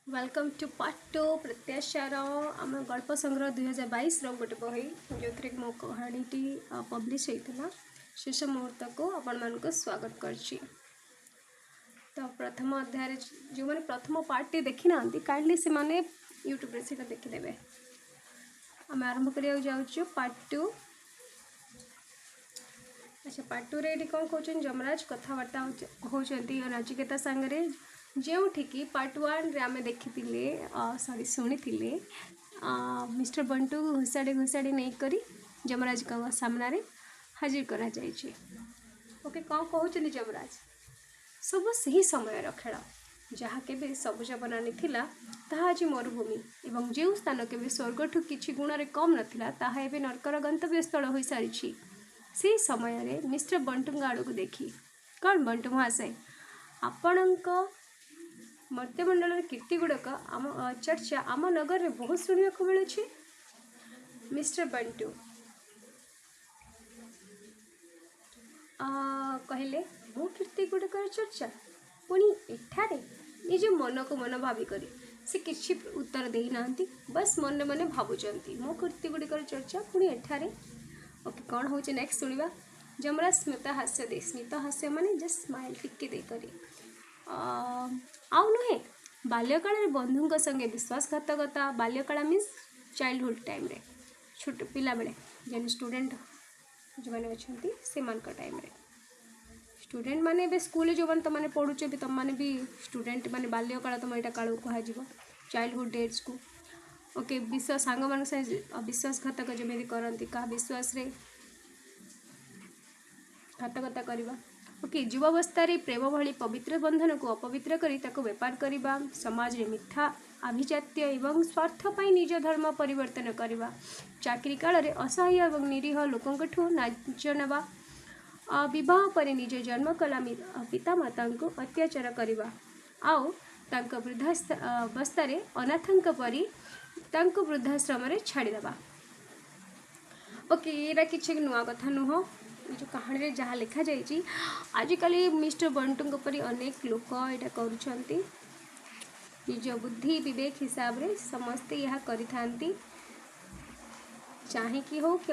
Welcome to part two ପ୍ରତ୍ୟାଶାର ଆମ ଗଳ୍ପ ସଂଗ୍ରହ 2022ର ଗୋଟେ ବହି, ଯେଉଁଥିରେ କି ମୋ କାହାଣୀଟି ପବ୍ଲିଶ ହେଇଥିଲା, ଶେଷ ମୁହୂର୍ତ୍ତକୁ ଆପଣମାନଙ୍କୁ ସ୍ୱାଗତ କରିଛି। ତ ପ୍ରଥମ ଅଧ୍ୟାୟରେ ଯେଉଁମାନେ ପ୍ରଥମ ପାର୍ଟଟି ଦେଖିନାହାନ୍ତି, କାଇଣ୍ଡଲି ସେମାନେ ୟୁଟ୍ୟୁବରେ ସେଇଟା ଦେଖିଦେବେ। ଆମେ ଆରମ୍ଭ କରିବାକୁ ଯାଉଛୁ ପାର୍ଟ ଟୁ। ଆଚ୍ଛା, ପାର୍ଟ ଟୁରେ ଏଇଠି କ'ଣ କହୁଛନ୍ତି? ଯମରାଜ କଥାବାର୍ତ୍ତା ହେଉଛନ୍ତି ନଚିକେତା ସାଙ୍ଗରେ, ଯେଉଁଠିକି ପାର୍ଟ ୱାନ୍ରେ ଆମେ ଦେଖିଥିଲେ, ସରି, ଶୁଣିଥିଲେ, ମିଷ୍ଟର ବଣ୍ଟୁକୁ ଘୋଷାଡ଼ି ଘୋଷାଡ଼ି ନେଇକରି ଯମରାଜଙ୍କ ସାମ୍ନାରେ ହାଜିର କରାଯାଇଛି। ଓକେ, କ'ଣ କହୁଛନ୍ତି ଯମରାଜ? ସବୁ ସେହି ସମୟର ଖେଳ। ଯାହା କେବେ ସବୁଜ ବନାନୀ ଥିଲା, ତାହା ଆଜି ମରୁଭୂମି ଏବଂ ଯେଉଁ ସ୍ଥାନ କେବେ ସ୍ୱର୍ଗଠୁ କିଛି ଗୁଣରେ କମ୍ ନଥିଲା, ତାହା ଏବେ ନର୍କର ଗନ୍ତବ୍ୟସ୍ଥଳ ହୋଇସାରିଛି। ସେହି ସମୟରେ ମିଷ୍ଟର ବଣ୍ଟୁଙ୍କ ଆଡ଼କୁ ଦେଖି, କ'ଣ ବଣ୍ଟୁ ମହାଶୟ, ଆପଣଙ୍କ ମର୍ତ୍ତ୍ୟମଣ୍ଡଳର କୀର୍ତ୍ତି ଗୁଡ଼ିକ ଆମ ଚର୍ଚ୍ଚା ଆମ ନଗରରେ ବହୁତ ଶୁଣିବାକୁ ମିଳୁଛି। ମିଷ୍ଟର ବଣ୍ଟୁ କହିଲେ, ମୋ କୀର୍ତ୍ତି ଗୁଡ଼ିକର ଚର୍ଚ୍ଚା ପୁଣି ଏଠାରେ? ନିଜ ମନକୁ ମନ ଭାବିକରି ସେ କିଛି ଉତ୍ତର ଦେଇନାହାନ୍ତି, ବାସ୍ ମନେ ମନେ ଭାବୁଛନ୍ତି, ମୋ କୀର୍ତ୍ତି ଗୁଡ଼ିକର ଚର୍ଚ୍ଚା ପୁଣି ଏଠାରେ? ଓକେ, କ'ଣ ହେଉଛି ନେକ୍ସଟ ଶୁଣିବା। ଯମରାଜ ସ୍ମିତ ହାସ୍ୟ ଦେଇ, ସ୍ମିତ ହାସ୍ୟ ମାନେ ଜଷ୍ଟ ସ୍ମାଇଲ୍ ଟିକେ ଦେଇକରି, ଆଉ ନୁହେଁ, ବାଲ୍ୟକାଳରେ ବନ୍ଧୁଙ୍କ ସଙ୍ଗେ ବିଶ୍ୱାସଘାତକତା। ବାଲ୍ୟକାଳ ମିନ୍ସ ଚାଇଲ୍ଡହୁଡ଼ ଟାଇମ୍ରେ, ଛୋଟ ପିଲାବେଳେ, ଯେନ୍ ଷ୍ଟୁଡେଣ୍ଟ ଯେଉଁମାନେ ଅଛନ୍ତି ସେମାନଙ୍କ ଟାଇମ୍ରେ। ଷ୍ଟୁଡେଣ୍ଟ ମାନେ ଏବେ ସ୍କୁଲରେ ଯେଉଁମାନେ ତୁମମାନେ ପଢ଼ୁଛ ବି, ତୁମମାନେ ବି ଷ୍ଟୁଡେଣ୍ଟ, ମାନେ ବାଲ୍ୟକାଳ ତୁମ ଏଇଟା କାଳକୁ କୁହାଯିବ, ଚାଇଲ୍ଡହୁଡ଼ ଡେଜ୍କୁ। ଓକେ, ବିଶ୍ୱାସ, ସାଙ୍ଗମାନଙ୍କ ସାଙ୍ଗେ ବିଶ୍ୱାସଘାତକ ଯେମିତି କରନ୍ତି, କାହା ବିଶ୍ୱାସରେ ଘାତକତା କରିବା। ଓକେ, ଯୁବାବସ୍ଥାରେ ପ୍ରେମ ଭଳି ପବିତ୍ର ବନ୍ଧନକୁ ଅପବିତ୍ର କରି ତାକୁ ବେପାର କରିବା, ସମାଜରେ ମିଥ୍ୟା ଆଭିଜାତ୍ୟ ଏବଂ ସ୍ୱାର୍ଥ ପାଇଁ ନିଜ ଧର୍ମ ପରିବର୍ତ୍ତନ କରିବା, ଚାକିରି କାଳରେ ଅସହାୟ ଏବଂ ନିରୀହ ଲୋକଙ୍କଠୁ ଲାଞ୍ଚ ନେବା, ବିବାହ ପରେ ନିଜ ଜନ୍ମ କଲା ପିତାମାତାଙ୍କୁ ଅତ୍ୟାଚାର କରିବା ଆଉ ତାଙ୍କ ବୃଦ୍ଧାବସ୍ଥାରେ ଅନାଥଙ୍କ ପରି ତାଙ୍କୁ ବୃଦ୍ଧାଶ୍ରମରେ ଛାଡ଼ିଦେବା। ଓକେ, ଏଇଟା କିଛି ନୂଆ କଥା ନୁହଁ। ଏ ଯେଉଁ କାହାଣୀରେ ଯାହା ଲେଖାଯାଇଛି, ଆଜିକାଲି ମିଷ୍ଟର ବଣ୍ଟୁଙ୍କ ପରି ଅନେକ ଲୋକ ଏଇଟା କରୁଛନ୍ତି। ନିଜ ବୁଦ୍ଧି ବିବେକ ହିସାବରେ ସମସ୍ତେ ଏହା କରିଥାନ୍ତି, ଚାହିଁକି ହଉ କି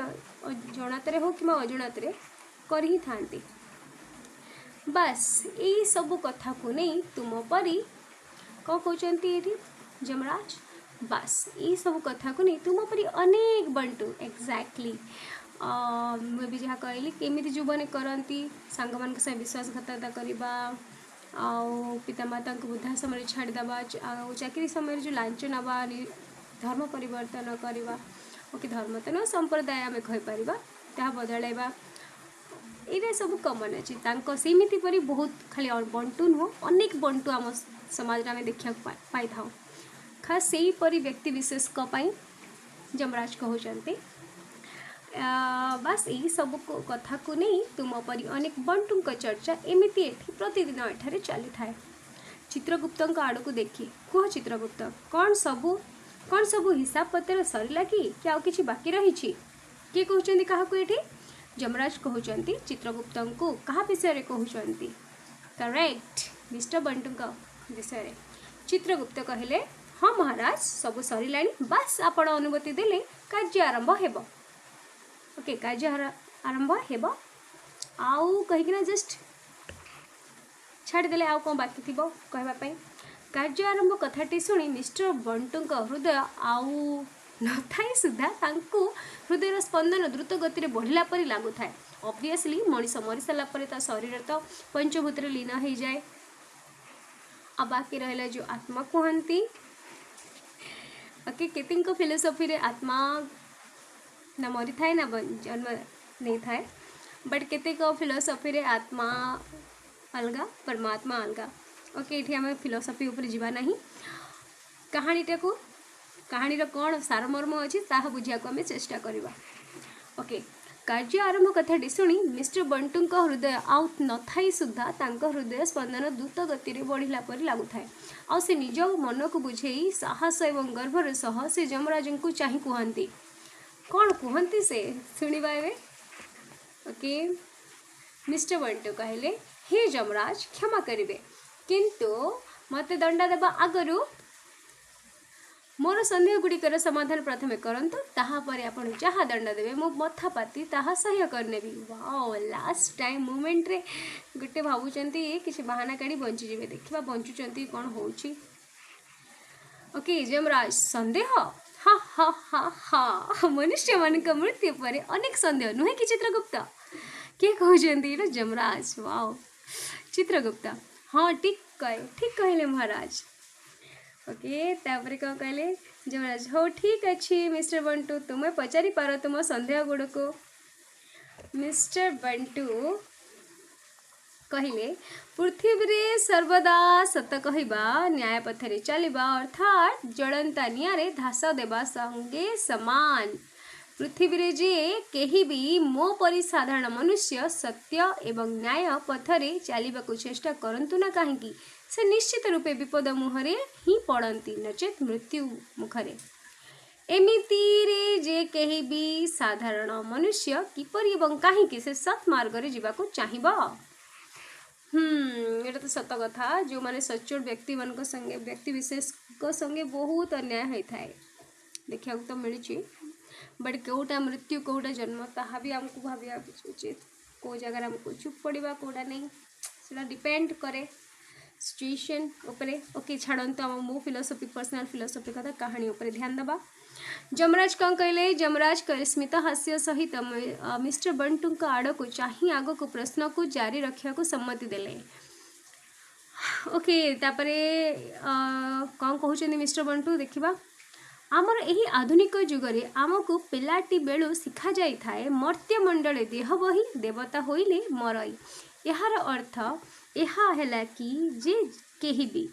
ଜଣାତରେ ହଉ କିମ୍ବା ଅଜଣାତରେ କରି ହିଁ ଥାନ୍ତି। ବାସ୍, ଏଇ ସବୁ କଥାକୁ ନେଇ ତୁମ ପରି, କ'ଣ କହୁଛନ୍ତି ଏଇଠି ଯମରାଜ? ବାସ୍, ଏଇସବୁ କଥାକୁ ନେଇ ତୁମ ପରି ଅନେକ ବଣ୍ଟୁ, ଏକ୍ଜାକ୍ଟଲି ମୁଁ ଏବେ ଯାହା କହିଲି, କେମିତି ଯେଉଁମାନେ କରନ୍ତି, ସାଙ୍ଗମାନଙ୍କ ସହ ବିଶ୍ୱାସଘାତକତା କରିବା ଆଉ ପିତାମାତାଙ୍କୁ ବୃଦ୍ଧାଶ୍ରମରେ ଛାଡ଼ିଦେବା ଆଉ ଚାକିରି ସମୟରେ ଯେଉଁ ଲାଞ୍ଚ ନେବା, ଧର୍ମ ପରିବର୍ତ୍ତନ କରିବା। ଓକେ, ଧର୍ମ ତ ନୁହଁ, ସମ୍ପ୍ରଦାୟ ଆମେ କହିପାରିବା, ତାହା ବଦଳାଇବା, ଏଇଟା ସବୁ କମନ୍ ଅଛି। ତାଙ୍କ ସେମିତି ପରି ବହୁତ, ଖାଲି ବଣ୍ଟୁ ନୁହଁ, ଅନେକ ବଣ୍ଟୁ ଆମ ସମାଜରେ ଆମେ ଦେଖିବାକୁ ପାଇଥାଉ। ଖାସ୍ ସେହିପରି ବ୍ୟକ୍ତି ବିଶେଷଙ୍କ ପାଇଁ ଯମରାଜ କହୁଛନ୍ତି, ବାସ୍, ଏହି ସବୁ କଥାକୁ ନେଇ ତୁମ ପରି ଅନେକ ବଣ୍ଟୁଙ୍କ ଚର୍ଚ୍ଚା ଏମିତି ଏଠି ପ୍ରତିଦିନ ଏଠାରେ ଚାଲିଥାଏ। ଚିତ୍ରଗୁପ୍ତଙ୍କ ଆଡ଼କୁ ଦେଖି, କୁହ ଚିତ୍ରଗୁପ୍ତ, କ'ଣ ସବୁ ହିସାବ ପତ୍ର ସରିଲା କି ଆଉ କିଛି ବାକି ରହିଛି? କିଏ କହୁଛନ୍ତି କାହାକୁ ଏଠି? ଯମରାଜ କହୁଛନ୍ତି ଚିତ୍ରଗୁପ୍ତଙ୍କୁ। କାହା ବିଷୟରେ କହୁଛନ୍ତି? କରେକ୍ଟ, ମିଷ୍ଟର ବଣ୍ଟୁଙ୍କ ବିଷୟରେ। ଚିତ୍ରଗୁପ୍ତ କହିଲେ, ହଁ ମହାରାଜ, ସବୁ ସରିଲାଣି। ବାସ୍, ଆପଣ ଅନୁମତି ଦେଲେ କାର୍ଯ୍ୟ ଆରମ୍ଭ ହେବ। ଓକେ, କାର୍ଯ୍ୟ ଆରମ୍ଭ ହେବ ଆଉ କହିକିନା ଜଷ୍ଟ ଛାଡ଼ିଦେଲେ। ଆଉ କ'ଣ ବାକି ଥିବ କହିବା ପାଇଁ? କାର୍ଯ୍ୟ ଆରମ୍ଭ କଥାଟି ଶୁଣି ମିଷ୍ଟର ବଣ୍ଟୁଙ୍କ ହୃଦୟ ଆଉ ନଥାଇ ସୁଦ୍ଧା ତାଙ୍କୁ ହୃଦୟର ସ୍ପନ୍ଦନ ଦ୍ରୁତ ଗତିରେ ବଢ଼ିଲା ପରି ଲାଗୁଥାଏ। ଅବଭିୟସଲି ମଣିଷ ମରିସାରିଲା ପରେ ତା ଶରୀର ତ ପଞ୍ଚଭୂତରେ ଲୀନ ହେଇଯାଏ ଆଉ ବାକି ରହିଲା ଯେଉଁ ଆତ୍ମା କୁହନ୍ତି। ଓକେ, କେତେଙ୍କ ଫିଲୋସଫିରେ ଆତ୍ମା ନା ମରିଥାଏ ନା ଜନ୍ମ ନେଇଥାଏ, ବଟ୍ କେତେକ ଫିଲୋସଫିରେ ଆତ୍ମା ଅଲଗା, ପରମାତ୍ମା ଅଲଗା। ଓକେ, ଏଠି ଆମେ ଫିଲୋସଫି ଉପରେ ଯିବା ନାହିଁ। କାହାଣୀଟାକୁ, କାହାଣୀର କ'ଣ ସାରମର୍ମ ଅଛି, ତାହା ବୁଝିବାକୁ ଆମେ ଚେଷ୍ଟା କରିବା। ଓକେ, କାର୍ଯ୍ୟ ଆରମ୍ଭ କଥାଟି ଶୁଣି ମିଷ୍ଟର ବଣ୍ଟୁଙ୍କ ହୃଦୟ ଆଉ ନଥାଇ ସୁଦ୍ଧା ତାଙ୍କ ହୃଦୟ ସ୍ପନ୍ଦନ ଦ୍ରୁତ ଗତିରେ ବଢ଼ିଲା ପରି ଲାଗୁଥାଏ। ଆଉ ସେ ନିଜ ମନକୁ ବୁଝେଇ ସାହସ ଏବଂ ଗର୍ବର ସହ ସେ ଯମରାଜଙ୍କୁ ଚାହିଁ କୁହନ୍ତି। କ'ଣ କୁହନ୍ତି ସେ, ଶୁଣିବା ଏବେ। ଓକେ, ମିଷ୍ଟର ବଣ୍ଟୁ କହିଲେ, ହେ ଯମରାଜ, କ୍ଷମା କରିବେ, କିନ୍ତୁ ମୋତେ ଦଣ୍ଡ ଦେବା ଆଗରୁ ମୋର ସନ୍ଦେହ ଗୁଡ଼ିକର ସମାଧାନ ପ୍ରଥମେ କରନ୍ତୁ, ତାହାପରେ ଆପଣ ଯାହା ଦଣ୍ଡ ଦେବେ, ମୁଁ ମଥା ପାତି ତାହା ସହ୍ୟ କରିନେବି। ୱାଓ, ଲାଷ୍ଟ ଟାଇମ୍ ମୁମେଣ୍ଟରେ ଗୋଟେ ଭାବୁଛନ୍ତି କିଛି ବାହାନା କାଢ଼ି ବଞ୍ଚିଯିବେ। ଦେଖିବା ବଞ୍ଚୁଛନ୍ତି, କ'ଣ ହେଉଛି। ଓକେ, ଯମରାଜ, ସନ୍ଦେହ? ହା ହା ହା ହା। ମନୁଷ୍ୟମାନଙ୍କ ମୃତ୍ୟୁ ପରେ ଅନେକ ସନ୍ଦେହ, ନୁହେଁ କି ଚିତ୍ରଗୁପ୍ତ? କିଏ କହୁଛନ୍ତି ଏଇଟା? ଯମରାଜ। ୱାଓ। ଚିତ୍ରଗୁପ୍ତ, ହଁ, ଠିକ୍ କହିଲେ ମହାରାଜ। ଓକେ, ତାପରେ କ'ଣ କହିଲେ ଯମରାଜ? ହଉ, ଠିକ୍ ଅଛି ମିଷ୍ଟର ବଣ୍ଟୁ, ତୁମେ ପଚାରିପାର ତୁମ ସନ୍ଦେହ ଗୁଡ଼ିକୁ। ମିଷ୍ଟର ବଣ୍ଟୁ କହିଲେ, ପୃଥିବୀରେ ସର୍ବଦା ସତ କହିବା, ନ୍ୟାୟ ପଥରେ ଚାଲିବା ଅର୍ଥାତ୍ ଜଳନ୍ତା ନିଆଁରେ ଘାସ ଦେବା ସଙ୍ଗେ ସମାନ। ପୃଥିବୀରେ ଯେ କେହି ବି ମୋ ପରି ସାଧାରଣ ମନୁଷ୍ୟ ସତ୍ୟ ଏବଂ ନ୍ୟାୟ ପଥରେ ଚାଲିବାକୁ ଚେଷ୍ଟା କରନ୍ତୁ ନା କାହିଁକି, ସେ ନିଶ୍ଚିତ ରୂପେ ବିପଦ ମୁହଁରେ ହିଁ ପଡ଼ନ୍ତି, ନଚେତ୍ ମୃତ୍ୟୁ ମୁଖରେ। ଏମିତିରେ ଯେ କେହି ବି ସାଧାରଣ ମନୁଷ୍ୟ କିପରି ଏବଂ କାହିଁକି ସେ ସତ୍ ମାର୍ଗରେ ଯିବାକୁ ଚାହିଁବ? ଏଇଟା ତ ସତ କଥା। ଯେଉଁମାନେ ସଚ୍ଚୋଟ ବ୍ୟକ୍ତିମାନଙ୍କ ସଙ୍ଗେ, ବ୍ୟକ୍ତି ବିଶେଷଙ୍କ ସଙ୍ଗେ ବହୁତ ଅନ୍ୟାୟ ହୋଇଥାଏ, ଦେଖିବାକୁ ତ ମିଳୁଛି। ବଟ୍ କେଉଁଟା ମୃତ୍ୟୁ, କେଉଁଟା ଜନ୍ମ, ତାହା ବି ଆମକୁ ଭାବିବା ଉଚିତ। କେଉଁ ଜାଗାରେ ଆମକୁ ଚୁପ୍ ପଡ଼ିବା, କେଉଁଟା ନେଇ, ସେଇଟା ଡିପେଣ୍ଡ କରେ ସିଚୁଏସନ୍ ଉପରେ। ଓକେ, ଛାଡ଼ନ୍ତୁ ଆମ ମୋ ଫିଲୋସଫି, ପର୍ସନାଲ୍ ଫିଲୋସଫି କଥା, କାହାଣୀ ଉପରେ ଧ୍ୟାନ ଦେବା। ଯମରାଜ କ'ଣ କହିଲେ? ଯମରାଜ କହିଲେ, ସ୍ମିତ ହାସ୍ୟ ସହିତ ମିଷ୍ଟର ବଣ୍ଟୁଙ୍କ ଆଡ଼କୁ ଚାହିଁ ଆଗକୁ ପ୍ରଶ୍ନକୁ ଜାରି ରଖିବାକୁ ସମ୍ମତି ଦେଲେ। ଓକେ, ତାପରେ କ'ଣ କହୁଛନ୍ତି ମିଷ୍ଟର ବଣ୍ଟୁ ଦେଖିବା। ଆମର ଏହି ଆଧୁନିକ ଯୁଗରେ ଆମକୁ ପିଲାଟି ବେଳୁ ଶିଖାଯାଇଥାଏ, ମର୍ତ୍ତ୍ୟ ମଣ୍ଡଳେ ଦେହ ବହି, ଦେବତା ହୋଇଲେ ମରଇ। ଏହାର ଅର୍ଥ ଏହା ହେଲା କି ଯେ କେହି ବି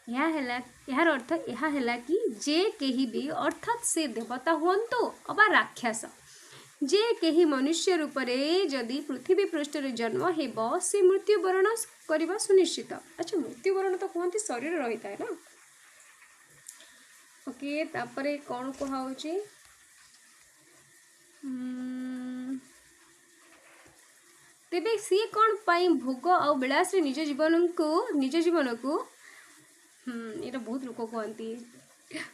ଏହା ହେଲା ଏହାର ଅର୍ଥ ଏହା ହେଲା କି ଯେ କେହି ବି, ଅର୍ଥାତ୍ ସେ ଦେବତା ହୁଅନ୍ତୁ ଅବା ରାକ୍ଷସ, ଯେ କେହି ମନୁଷ୍ୟ ରୂପରେ ଯଦି ପୃଥିବୀ ପୃଷ୍ଠରେ ଜନ୍ମ ହେବ, ସେ ମୃତ୍ୟୁବରଣ କରିବା ସୁନିଶ୍ଚିତ। ଆଚ୍ଛା, ମୃତ୍ୟୁବରଣ ତ କୁହନ୍ତି ଶରୀର ରହିଥାଏ ନା? ଓକେ, ତାପରେ କ'ଣ କୁହାହେଉଛି? ତେବେ ସିଏ କ'ଣ ପାଇଁ ଭୋଗ ଆଉ ବିଳାସରେ ନିଜ ଜୀବନକୁ? ଏଇଟା ବହୁତ ଲୋକ କୁହନ୍ତି।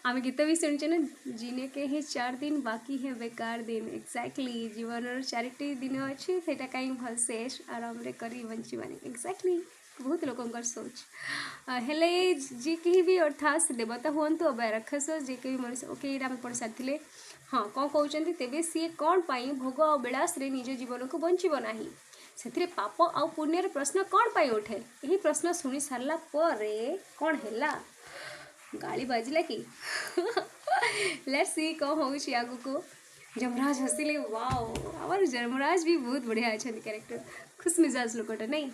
ଆମେ ଗୀତ ବି ଶୁଣିଛେ ନା, जीने के हैं चार दिन, बाकी है बेकार दिन। ଏକ୍ଜାକ୍ଟଲି, ଜୀବନର ଚାରିଟି ଦିନ ଅଛି, ସେଇଟା କାହିଁ ଭଲସେ ଆରାମରେ କରି ବଞ୍ଚିବାନି? ଏକ୍ଜାକ୍ଟଲି, ବହୁତ ଲୋକଙ୍କର ସୋଚ। ହେଲେ ଯିଏ କେହି ବି, ଅର୍ଥାତ୍ ସେ ଦେବତା ହୁଅନ୍ତୁ ଅବା ରାକ୍ଷସ, ଯିଏ କେହି ମଣିଷ। ଓକେ, ଏଇଟା ଆମେ ପଢ଼ି ସାରିଥିଲେ। ହଁ, କ'ଣ କହୁଛନ୍ତି? ତେବେ ସିଏ କ'ଣ ପାଇଁ ଭୋଗ ଆଉ ବିଳାସରେ ନିଜ ଜୀବନକୁ ବଞ୍ଚିବ ନାହିଁ? ସେଥିରେ ପାପ ଆଉ ପୁଣ୍ୟର ପ୍ରଶ୍ନ କ'ଣ ପାଇଁ ଉଠେ? ଏହି ପ୍ରଶ୍ନ ଶୁଣି ସାରିଲା ପରେ କ'ଣ ହେଲା? ଗାଳି ବାଜିଲା କି? Let's C କ'ଣ ହେଉଛି ଆଗକୁ। ଯମରାଜ ହସିଲେ। ୱାଓ, ଆମର ଯମରାଜ ବି ବହୁତ ବଢ଼ିଆ ଅଛନ୍ତି କ୍ୟାରେକ୍ଟର। ଖୁସ ମିଜାଜ ଲୋକଟା, ନାଇଁ?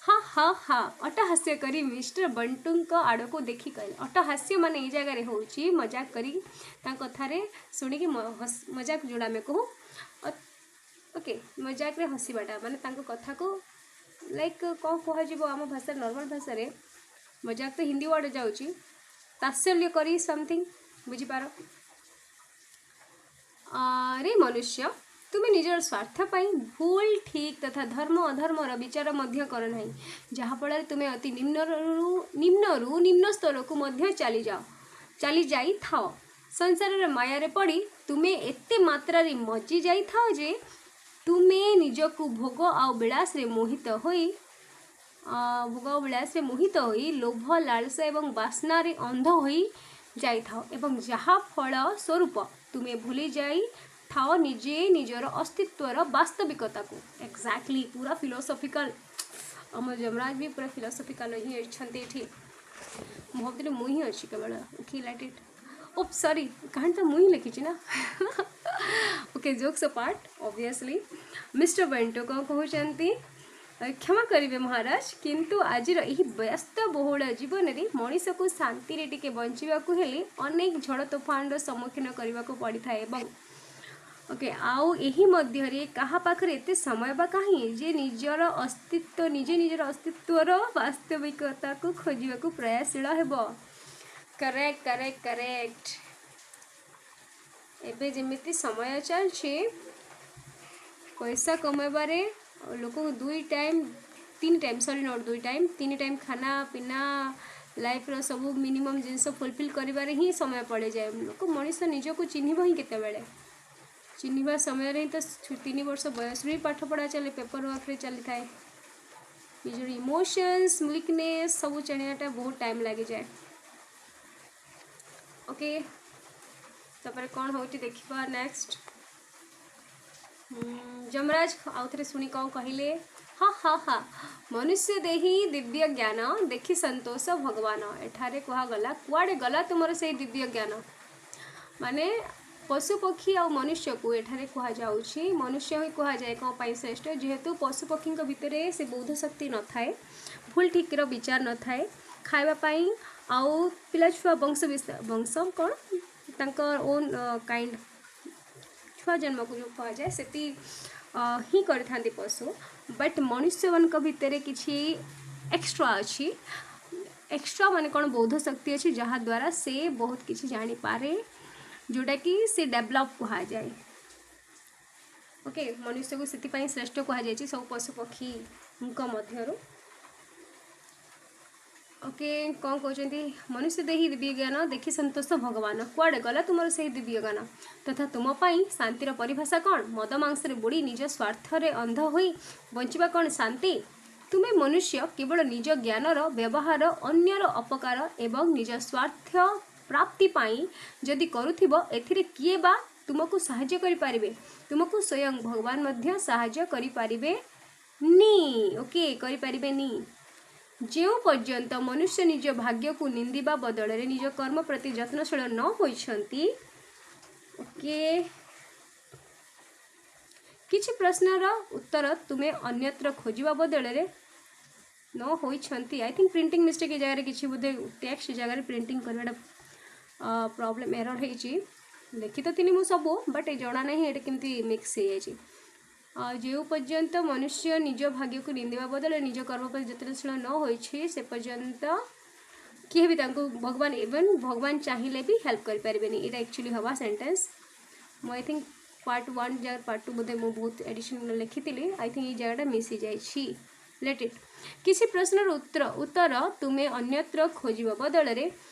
ହଁ ହଁ ହଁ ଅଟ୍ଟହାସ୍ୟ କରି ମିଷ୍ଟର ବଣ୍ଟୁଙ୍କ ଆଡ଼କୁ ଦେଖି କହିଲେ। ଅଟ୍ଟହାସ୍ୟ ମାନେ ଏଇ ଜାଗାରେ ହେଉଛି ମଜାକ କରି, ତାଙ୍କ କଥାରେ ଶୁଣିକି ମଜାକ ଯେଉଁଟା ଆମେ କହୁ। ଓକେ, ମଜାକରେ ହସିବାଟା ମାନେ ତାଙ୍କ କଥାକୁ ଲାଇକ୍ କ'ଣ କୁହାଯିବ ଆମ ଭାଷାରେ, ନର୍ମାଲ ଭାଷାରେ? ମଜାକ ତ ହିନ୍ଦୀ ୱାର୍ଡ଼ ଯାଉଛି, ତାତ୍ସଲ୍ୟ କରି ସମଥିଙ୍ଗ, ବୁଝିପାର। ରେ ମନୁଷ୍ୟ, ତୁମେ ନିଜର ସ୍ୱାର୍ଥ ପାଇଁ ଭୁଲ ଠିକ୍ ତଥା ଧର୍ମ ଅଧର୍ମର ବିଚାର ମଧ୍ୟ କର ନାହିଁ, ଯାହାଫଳରେ ତୁମେ ଅତି ନିମ୍ନରୁ ନିମ୍ନ ସ୍ତରକୁ ମଧ୍ୟ ଚାଲି ଯାଇଥାଅ। ସଂସାରର ମାୟାରେ ପଡ଼ି ତୁମେ ଏତେ ମାତ୍ରାରେ ମଜି ଯାଇଥାଅ ଯେ ତୁମେ ନିଜକୁ ଭୋଗ ଆଉ ବିଳାସରେ ମୋହିତ ହୋଇ ଲୋଭ, ଲାଳସା ଏବଂ ବାସନାରେ ଅନ୍ଧ ହୋଇ ଯାଇଥାଅ ଏବଂ ଯାହା ଫଳ ସ୍ୱରୂପ ତୁମେ ଭୁଲି ଯାଇଥାଅ ନିଜେ ନିଜର ଅସ୍ତିତ୍ୱର ବାସ୍ତବିକତାକୁ। ଏକ୍ଜାକ୍ଟଲି, ପୁରା ଫିଲୋସଫିକାଲ। ଆମ ଯମରାଜ ବି ପୁରା ଫିଲୋସଫିକାଲ ହିଁ ଅଛନ୍ତି ଏଠି। ମୁଁ ଭାବୁଥିଲି ମୁଁ ହିଁ ଅଛି କେବଳ। Okay, let it. ଓ ସରି, କାହାଣୀ ତ ମୁଁ ହିଁ ଲେଖିଛି ନା? Okay, jokes part obviously. Mister Bantu କ'ଣ କହୁଛନ୍ତି? କ୍ଷମା କରିବେ ମହାରାଜ, କିନ୍ତୁ ଆଜିର ଏହି ବ୍ୟସ୍ତ ବହୁଳ ଜୀବନରେ ମଣିଷକୁ ଶାନ୍ତିରେ ଟିକେ ବଞ୍ଚିବାକୁ ହେଲେ ଅନେକ ଝଡ଼ ତୋଫାନର ସମ୍ମୁଖୀନ କରିବାକୁ ପଡ଼ିଥାଏ ଏବଂ ଓକେ, ଆଉ ଏହି ମଧ୍ୟରେ କାହା ପାଖରେ ଏତେ ସମୟ ବା କାହିଁ ଯେ ନିଜେ ନିଜର ଅସ୍ତିତ୍ୱର ବାସ୍ତବିକତାକୁ ଖୋଜିବାକୁ ପ୍ରୟାସଶୀଳ ହେବ? Correct, correct, correct. ଏବେ ଯେମିତି ସମୟ ଚାଲିଛି, ପଇସା କମାଇବାରେ ଲୋକଙ୍କୁ ଦୁଇ ଟାଇମ୍, ତିନି ଟାଇମ୍, ସରି, not ଦୁଇ ଟାଇମ୍, ତିନି ଟାଇମ୍ ଖାନା ପିନା ଲାଇଫ୍ର ସବୁ ମିନିମମ୍ ଜିନିଷ ଫୁଲଫିଲ୍ କରିବାରେ ହିଁ ସମୟ ପଳେଇଯାଏ। ଲୋକ, ମଣିଷ ନିଜକୁ ଚିହ୍ନିବ ହିଁ କେତେବେଳେ? ଚିହ୍ନିବା ସମୟରେ ହିଁ ତ 3 ବର୍ଷ ବୟସରୁ ହିଁ ପାଠ ପଢ଼ା ଚାଲେ, ପେପର ୱାର୍କରେ ଚାଲିଥାଏ। ନିଜର ଇମୋସନ୍ସ, ୱିକନେସ୍ ସବୁ ଜାଣିବାଟା ବହୁତ ଟାଇମ୍ ଲାଗିଯାଏ। ଓକେ, ତାପରେ କ'ଣ ହେଉଛି ଦେଖିବା ନେକ୍ସଟ। ଯମରାଜ ଆଉଥରେ ଶୁଣି କ'ଣ କହିଲେ? ହଁ ହଁ ହଁ, ମନୁଷ୍ୟ ଦେହି ଦିବ୍ୟ ଜ୍ଞାନ, ଦେଖି ସନ୍ତୋଷ ଭଗବାନ। ଏଠାରେ କୁହାଗଲା, କୁଆଡ଼େ ଗଲା ତୁମର ସେଇ ଦିବ୍ୟ ଜ୍ଞାନ? ମାନେ ପଶୁପକ୍ଷୀ ଆଉ ମନୁଷ୍ୟକୁ ଏଠାରେ କୁହାଯାଉଛି। ମନୁଷ୍ୟ ହିଁ କୁହାଯାଏ କ'ଣ ପାଇଁ ଶ୍ରେଷ୍ଠ? ଯେହେତୁ ପଶୁପକ୍ଷୀଙ୍କ ଭିତରେ ସେ ବୋଧ ଶକ୍ତି ନଥାଏ, ଭୁଲ ଠିକ୍ର ବିଚାର ନଥାଏ। ଖାଇବା ପାଇଁ ଆଉ ପିଲା ଛୁଆ ବଂଶ ବିସ୍ତାର, ବଂଶ କ'ଣ, ତାଙ୍କ ଓନ୍ କାଇଣ୍ଡ ଛୁଆ ଜନ୍ମକୁ ଯେଉଁ କୁହାଯାଏ, ସେତି ହିଁ କରିଥାନ୍ତି ପଶୁ। ବଟ୍ ମନୁଷ୍ୟମାନଙ୍କ ଭିତରେ କିଛି ଏକ୍ସଟ୍ରା ଅଛି। ଏକ୍ସଟ୍ରା ମାନେ କ'ଣ? ବୋଧ ଶକ୍ତି ଅଛି, ଯାହାଦ୍ୱାରା ସେ ବହୁତ କିଛି ଜାଣିପାରେ, ଯେଉଁଟାକି ସେ ଡେଭଲପ୍ କୁହାଯାଏ। ଓକେ, ମନୁଷ୍ୟକୁ ସେଥିପାଇଁ ଶ୍ରେଷ୍ଠ କୁହାଯାଇଛି ସବୁ ପଶୁପକ୍ଷୀଙ୍କ ମଧ୍ୟରୁ। ଓକେ, କ'ଣ କହୁଛନ୍ତି? ମନୁଷ୍ୟ ଦେହି ଦିବ୍ୟ ଜ୍ଞାନ, ଦେଖି ସନ୍ତୋଷ ଭଗବାନ। କୁଆଡ଼େ ଗଲା ତୁମର ସେହି ଦିବ୍ୟ ଜ୍ଞାନ? ତଥା ତୁମ ପାଇଁ ଶାନ୍ତିର ପରିଭାଷା କ'ଣ? ମଦ ମାଂସରେ ବୁଡ଼ି ନିଜ ସ୍ୱାର୍ଥରେ ଅନ୍ଧ ହୋଇ ବଞ୍ଚିବା କ'ଣ ଶାନ୍ତି? ତୁମେ ମନୁଷ୍ୟ କେବଳ ନିଜ ଜ୍ଞାନର ବ୍ୟବହାର ଅନ୍ୟର ଅପକାର ଏବଂ ନିଜ ସ୍ୱାର୍ଥ ପ୍ରାପ୍ତି ପାଇଁ ଯଦି କରୁଥିବ, ଏଥିରେ କିଏ ବା ତୁମକୁ ସାହାଯ୍ୟ କରିପାରିବେ? ତୁମକୁ ସ୍ୱୟଂ ଭଗବାନ ମଧ୍ୟ ସାହାଯ୍ୟ କରିପାରିବେ ନି। ଓକେ, କରିପାରିବେନି। ଯେଉଁ ପର୍ଯ୍ୟନ୍ତ ମନୁଷ୍ୟ ନିଜ ଭାଗ୍ୟକୁ ନିନ୍ଦିବା ବଦଳରେ ନିଜ କର୍ମ ପ୍ରତି ଯତ୍ନଶୀଳ ନ ହୋଇଛନ୍ତି। ଓକେ, କିଛି ପ୍ରଶ୍ନର ଉତ୍ତର ତୁମେ ଅନ୍ୟତ୍ର ଖୋଜିବା ବଦଳରେ ନ ହୋଇଛନ୍ତି। I think printing mistake. ଏ ଜାଗାରେ କିଛି ବୋଧେ ଟେକ୍ସଟ ଜାଗାରେ ପ୍ରିଣ୍ଟିଂ କରିବାଟା ପ୍ରୋବ୍ଲେମ୍, ଏରର୍ ହେଇଛି। ଲେଖି ତ ଥିଲି ମୁଁ ସବୁ, ବଟ୍ ଏ ଜଣା ନାହିଁ ଏଇଟା କେମିତି ମିକ୍ସ ହେଇଯାଇଛି। ଆଉ ଯେଉଁ ପର୍ଯ୍ୟନ୍ତ ମନୁଷ୍ୟ ନିଜ ଭାଗ୍ୟକୁ ନିନ୍ଦିବା ବଦଳରେ ନିଜ କର୍ମ ପ୍ରତି ଯତ୍ନଶୀଳ ନ ହୋଇଛି, ସେ ପର୍ଯ୍ୟନ୍ତ କିଏ ବି ତାଙ୍କୁ ଭଗବାନ, ଇଭେନ୍ ଭଗବାନ ଚାହିଁଲେ ବି ହେଲ୍ପ କରିପାରିବେନି। ଏଇଟା ଆକ୍ଚୁଆଲି ହେବା ସେଣ୍ଟେନ୍ସ। ମୁଁ I think part one ଜାଗାରେ ପାର୍ଟ ଟୁ ବୋଧେ ମୁଁ ବହୁତ ଏଡ଼ିସନ୍ ଲେଖିଥିଲି। I think ଏଇ ଜାଗାଟା ମିସ୍ ହେଇଯାଇଛି। ଲେଟ୍ ଇଟ୍। କିଛି ପ୍ରଶ୍ନର ଉତ୍ତର ତୁମେ ଅନ୍ୟତ୍ର ଖୋଜିବା ବଦଳରେ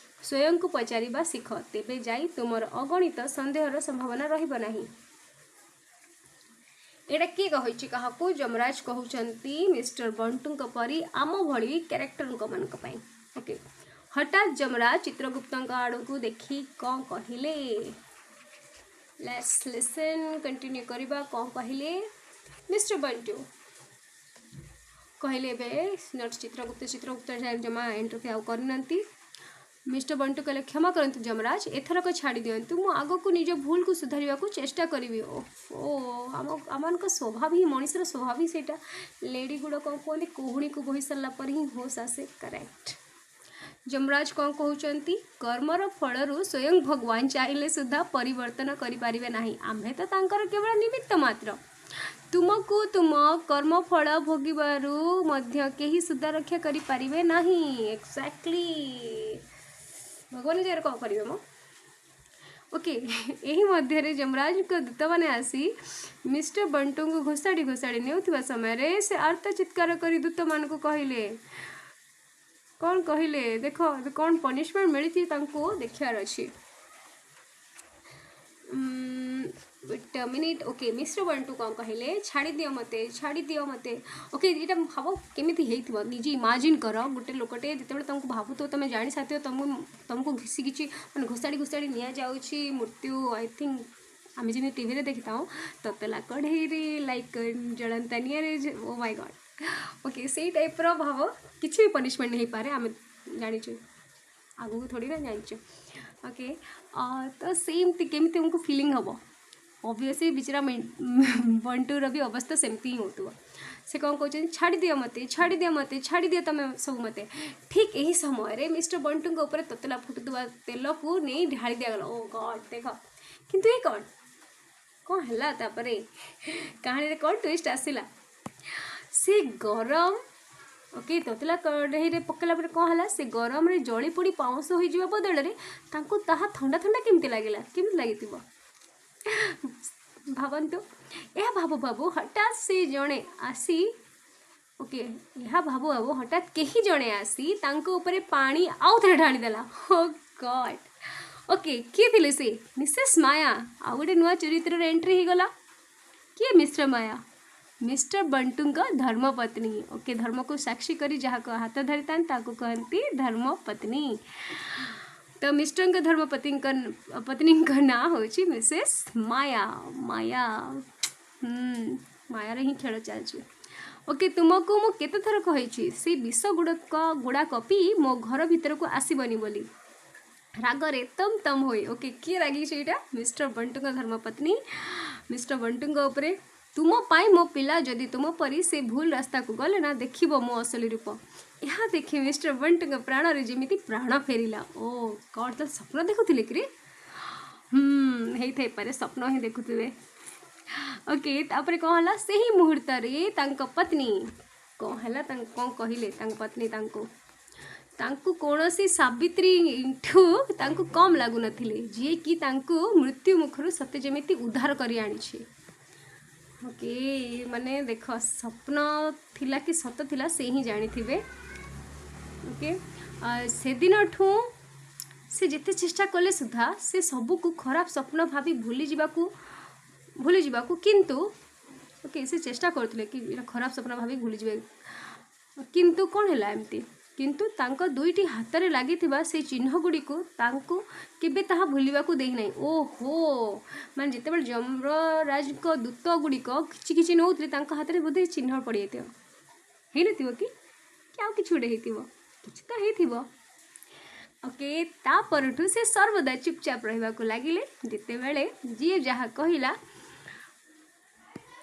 ସ୍ୱୟଂକୁ ପଚାରିବା ଶିଖ। ତେବେ ଯାଇ ତୁମର ଅଗଣିତ ସନ୍ଦେହର ସମ୍ଭାବନା ରହିବ ନାହିଁ। ଏଇଟା କିଏ କହିଛି କାହାକୁ? ଯମରାଜ କହୁଛନ୍ତି ମିଷ୍ଟର ବଣ୍ଟୁଙ୍କ ପରି ଆମ ଭଳି କ୍ୟାରେକ୍ଟରଙ୍କ ମାନଙ୍କ ପାଇଁ। ଓକେ, ହଠାତ୍ ଯମରାଜ ଚିତ୍ରଗୁପ୍ତଙ୍କ ଆଡ଼କୁ ଦେଖି କ'ଣ କହିଲେ? Let's listen, continue କରିବା। କ'ଣ କହିଲେ ମିଷ୍ଟର ବଣ୍ଟୁ? କହିଲେ ଏବେ not Chitragupta. Chitragupta ଜମା ଏଣ୍ଟ୍ରି ଆଉ କରିନାହାନ୍ତି। ମିଷ୍ଟର ବଣ୍ଟୁ କହିଲେ, କ୍ଷମା କରନ୍ତୁ ଯମରାଜ, ଏଥରକ ଛାଡ଼ି ଦିଅନ୍ତୁ। ମୁଁ ଆଗକୁ ନିଜ ଭୁଲକୁ ସୁଧାରିବାକୁ ଚେଷ୍ଟା କରିବି। ଓ ଆମମାନଙ୍କ ସ୍ୱଭାବ ହିଁ, ମଣିଷର ସ୍ୱଭାବ ହିଁ ସେଇଟା। ଲେଡ଼ି ଗୁଡ଼ା କ'ଣ କୁହନ୍ତି? କହୁଣୀକୁ ବୋହି ସାରିଲା ପରେ ହିଁ ହୋସ୍ ଆସେ। କରେକ୍ଟ। ଯମରାଜ କ'ଣ କହୁଛନ୍ତି? କର୍ମର ଫଳରୁ ସ୍ୱୟଂ ଭଗବାନ ଚାହିଁଲେ ସୁଦ୍ଧା ପରିବର୍ତ୍ତନ କରିପାରିବେ ନାହିଁ। ଆମ୍ଭେ ତ ତାଙ୍କର କେବଳ ନିମିତ୍ତ ମାତ୍ର। ତୁମକୁ ତୁମ କର୍ମଫଳ ଭୋଗିବାରୁ ମଧ୍ୟ କେହି ସୁଦ୍ଧା ରକ୍ଷା କରିପାରିବେ ନାହିଁ। ଏକ୍ଜାକ୍ଟଲି, ଭଗବାନ ଜାଗାରେ କ'ଣ କରିବେ ମ? ଓକେ, ଏହି ମଧ୍ୟରେ ଯମରାଜଙ୍କ ଦୂତମାନେ ଆସି ମିଷ୍ଟର ବଣ୍ଟୁଙ୍କୁ ଘୋଷାଡ଼ି ଘୋଷାଡ଼ି ନେଉଥିବା ସମୟରେ ସେ ଆର୍ତ୍ତ ଚିତ୍କାର କରି ଦୂତମାନଙ୍କୁ କହିଲେ। କ'ଣ କହିଲେ ଦେଖ। ଏବେ କ'ଣ ପନିଶମେଣ୍ଟ ମିଳିଛି ତାଙ୍କୁ ଦେଖିବାର ଅଛି। Wait minute. Okay, mister Bantu କ'ଣ କହିଲେ? ଛାଡ଼ି ଦିଅ ମୋତେ, ଛାଡ଼ି ଦିଅ ମୋତେ। ଓକେ, ଏଇଟା ଭାବ କେମିତି ହେଇଥିବ, ନିଜେ ଇମାଜିନ୍ କର। ଗୋଟେ ଲୋକଟେ ଯେତେବେଳେ ତୁମକୁ ଭାବୁଥିବ, ତୁମେ ଜାଣି ସାରିଥିବ ତୁମକୁ ଘିସି କିଛି ମାନେ ଘୋଷାଡ଼ି ଘୋଷାଡ଼ି ନିଆଯାଉଛି ମୃତ୍ୟୁ। I think ଆମେ ଯେମିତି ଟିଭିରେ ଦେଖିଥାଉ, ତତଲା କଢ଼େଇରେ, ଲାଇକ୍ ଜଳନ୍ତା ନିଆଁରେ, ଓ ମାଇ ଗଡ଼୍। ଓକେ, ସେଇ ଟାଇପ୍ର ଭାବ। କିଛି ବି ପନିଶମେଣ୍ଟ ହେଇପାରେ, ଆମେ ଜାଣିଛୁ, ଆଗକୁ ଥୋଡ଼ି ନା ଜାଣିଛୁ। ଓକେ, ତ ସେମିତି କେମିତି ତୁମକୁ ଫିଲିଂ ହେବ? ଅବଭିୟସଲି ବିଚରା ବଣ୍ଟୁର ବି ଅବସ୍ଥା ସେମିତି ହିଁ ହେଉଥିବ। ସେ କ'ଣ କହୁଛନ୍ତି? ଛାଡ଼ି ଦିଅ ମୋତେ, ଛାଡ଼ି ଦିଅ ମୋତେ, ଛାଡ଼ି ଦିଅ ତୁମେ ସବୁ ମୋତେ। ଠିକ୍ ଏହି ସମୟରେ ମିଷ୍ଟର ବଣ୍ଟୁଙ୍କ ଉପରେ ତତଲା ଫୁଟୁଥିବା ତେଲକୁ ନେଇ ଢାଳି ଦିଆଗଲା। ଓ ଗଡ଼୍, ଦେଖ। କିନ୍ତୁ ଏ କ'ଣ କ'ଣ ହେଲା ତାପରେ? କାହାଣୀରେ କ'ଣ ଟୁଇଷ୍ଟ ଆସିଲା? ସେ ଗରମ, ଓକେ, ତତଲା କଢ଼େଇରେ ପକାଇଲା ପରେ କ'ଣ ହେଲା? ସେ ଗରମରେ ଜଳି ପୋଡ଼ି ପାଉଁଶ ହୋଇଯିବା ବଦଳରେ ତାଙ୍କୁ ତାହା ଥଣ୍ଡା ଥଣ୍ଡା କେମିତି ଲାଗିଲା? କେମିତି ଲାଗିଥିବ ଭାବନ୍ତୁ। ଏହା ଭାବୁ ଭାବୁ ହଠାତ୍ ସେ ଜଣେ ଆସି ଓକେ, ଏହା ଭାବୁ ଭାବୁ ହଠାତ୍ କେହି ଜଣେ ଆସି ତାଙ୍କ ଉପରେ ପାଣି ଆଉ ଥରେ ଢାଳିଦେଲା। ଓ ଗଡ୍! ଓକେ, କିଏ ଥିଲେ ସେ? ମିସେସ୍ ମାୟା। ଆଉ ଗୋଟେ ନୂଆ ଚରିତ୍ରର ଏଣ୍ଟ୍ରି ହେଇଗଲା। କିଏ ମିଷ୍ଟର ମାୟା? ମିଷ୍ଟର ବଣ୍ଟୁଙ୍କ ଧର୍ମପତ୍ନୀ। ଓକେ, ଧର୍ମକୁ ସାକ୍ଷୀ କରି ଯାହାକୁ ହାତ ଧରିଥାନ୍ତି, ତାକୁ କହନ୍ତି ଧର୍ମପତ୍ନୀ। ତ ମିଷ୍ଟରଙ୍କ ଧର୍ମପତ୍ନୀଙ୍କ ପତ୍ନୀଙ୍କ ନାଁ ହେଉଛି ମିସେସ୍ ମାୟା। ମାୟା, ମାୟାର ହିଁ ଖେଳ ଚାଲିଛି। ଓକେ, ତୁମକୁ ମୁଁ କେତେଥର କହିଛି, ସେଇ ବିଷ ଗୁଡ଼ାକ ପିଇ ମୋ ଘର ଭିତରକୁ ଆସିବନି ବୋଲି। ରାଗରେ ତମ ତମ ହୋଇ, ଓକେ, କିଏ ରାଗିଛି ଏଇଟା? ମିଷ୍ଟର ବଣ୍ଟୁଙ୍କ ଧର୍ମପତ୍ନୀ ମିଷ୍ଟର ବଣ୍ଟୁଙ୍କ ଉପରେ। ତୁମ ପାଇଁ ମୋ ପିଲା ଯଦି ତୁମ ପରି ସେ ଭୁଲ ରାସ୍ତାକୁ ଗଲେ ନା, ଦେଖିବ ମୋ ଅସଲି ରୂପ। ଏହା ଦେଖି ମିଷ୍ଟର ବଣ୍ଟୁଙ୍କ ପ୍ରାଣରେ ଯେମିତି ପ୍ରାଣ ଫେରିଲା। ଓ କ'ଣ ତ ସ୍ୱପ୍ନ ଦେଖୁଥିଲେ କିରେ? ହେଇଥାଇପାରେ, ସ୍ୱପ୍ନ ହିଁ ଦେଖୁଥିବେ। ଓକେ, ତାପରେ କ'ଣ ହେଲା? ସେହି ମୁହୂର୍ତ୍ତରେ ତାଙ୍କ ପତ୍ନୀ, କ'ଣ ହେଲା ତାଙ୍କ, କ'ଣ କହିଲେ ତାଙ୍କ ପତ୍ନୀ ତାଙ୍କୁ? ତାଙ୍କୁ କୌଣସି ସାବିତ୍ରୀଠୁ ତାଙ୍କୁ କମ୍ ଲାଗୁନଥିଲେ, ଯିଏକି ତାଙ୍କୁ ମୃତ୍ୟୁ ମୁଖରୁ ସତେ ଯେମିତି ଉଦ୍ଧାର କରି ଆଣିଛି। ଓକେ, ମାନେ ଦେଖ, ସ୍ୱପ୍ନ ଥିଲା କି ସତ ଥିଲା, ସେ ହିଁ ଜାଣିଥିବେ। ଓକେ, ସେଦିନଠୁ ସେ ଯେତେ ଚେଷ୍ଟା କଲେ ସୁଦ୍ଧା ସେ ସବୁକୁ ଖରାପ ସ୍ୱପ୍ନ ଭାବି ଭୁଲିଯିବାକୁ, କିନ୍ତୁ ଓକେ, ସେ ଚେଷ୍ଟା କରୁଥିଲେ କି ଏଇଟା ଖରାପ ସ୍ୱପ୍ନ ଭାବି ଭୁଲିଯିବେ, କିନ୍ତୁ କ'ଣ ହେଲା ଏମିତି? କିନ୍ତୁ ତାଙ୍କ ଦୁଇଟି ହାତରେ ଲାଗିଥିବା ସେଇ ଚିହ୍ନ ଗୁଡ଼ିକୁ ତାଙ୍କୁ କେବେ ତାହା ଭୁଲିବାକୁ ଦେଇନାହିଁ। ଓହୋ, ମାନେ ଯେତେବେଳେ ଯମରାଜଙ୍କ ଦୂତ ଗୁଡ଼ିକ କିଛି କିଛି ନେଉଥିଲେ, ତାଙ୍କ ହାତରେ ବୋଧେ ଚିହ୍ନ ପଡ଼ିଯାଇଥିବ। ହେଇନଥିବ କି? କି ଆଉ କିଛି ଗୋଟେ ହେଇଥିବ? କିଛି ତ ହେଇଥିବ। ଓକେ, ତା ପରଠୁ ସେ ସର୍ବଦା ଚୁପଚାପ ରହିବାକୁ ଲାଗିଲେ। ଯେତେବେଳେ ଯିଏ ଯାହା କହିଲା,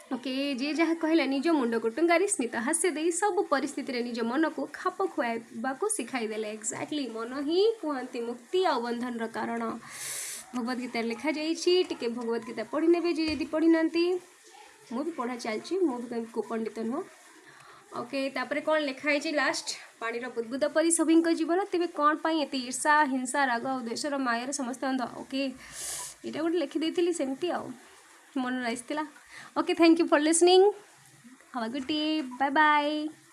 ଓକେ, ଯିଏ ଯାହା କହିଲା, ନିଜ ମୁଣ୍ଡକୁ ଟୁଙ୍ଗାରି ସ୍ମିତ ହାସ୍ୟ ଦେଇ ସବୁ ପରିସ୍ଥିତିରେ ନିଜ ମନକୁ ଖାପ ଖୁଆଇବାକୁ ଶିଖାଇଦେଲେ। ଏକ୍ଜାକ୍ଟଲି, ମନ ହିଁ କୁହନ୍ତି ମୁକ୍ତି ଆଉ ବନ୍ଧନର କାରଣ। ଭଗବତ ଗୀତାରେ ଲେଖାଯାଇଛି। ଟିକେ ଭଗବତ ଗୀତା ପଢ଼ି ନେବେ ଯିଏ ଯଦି ପଢ଼ିନାହାନ୍ତି। ମୁଁ ବି ପଢ଼ା ଚାଲିଛି, ମୁଁ ବି କାହିଁ କୋଉ ପଣ୍ଡିତ ନୁହଁ। ଓକେ, ତାପରେ କ'ଣ ଲେଖା ହେଇଛି ଲାଷ୍ଟ? ପାଣିର ବୁଦବୁଦ ପରି ସଭିଙ୍କ ଜୀବନ, ତେବେ କ'ଣ ପାଇଁ ଏତେ ଈର୍ଷା, ହିଂସା, ରାଗ ଆଉ ଦ୍ୱେଷର ମାୟାରେ ସମସ୍ତେ ଅନ୍ଧ? ଓକେ, ଏଇଟା ଗୋଟେ ଲେଖିଦେଇଥିଲି ସେମିତି ଆଉ ମନରେ ଆସିଥିଲା। Okay, thank you for listening. Have a good day. Bye bye.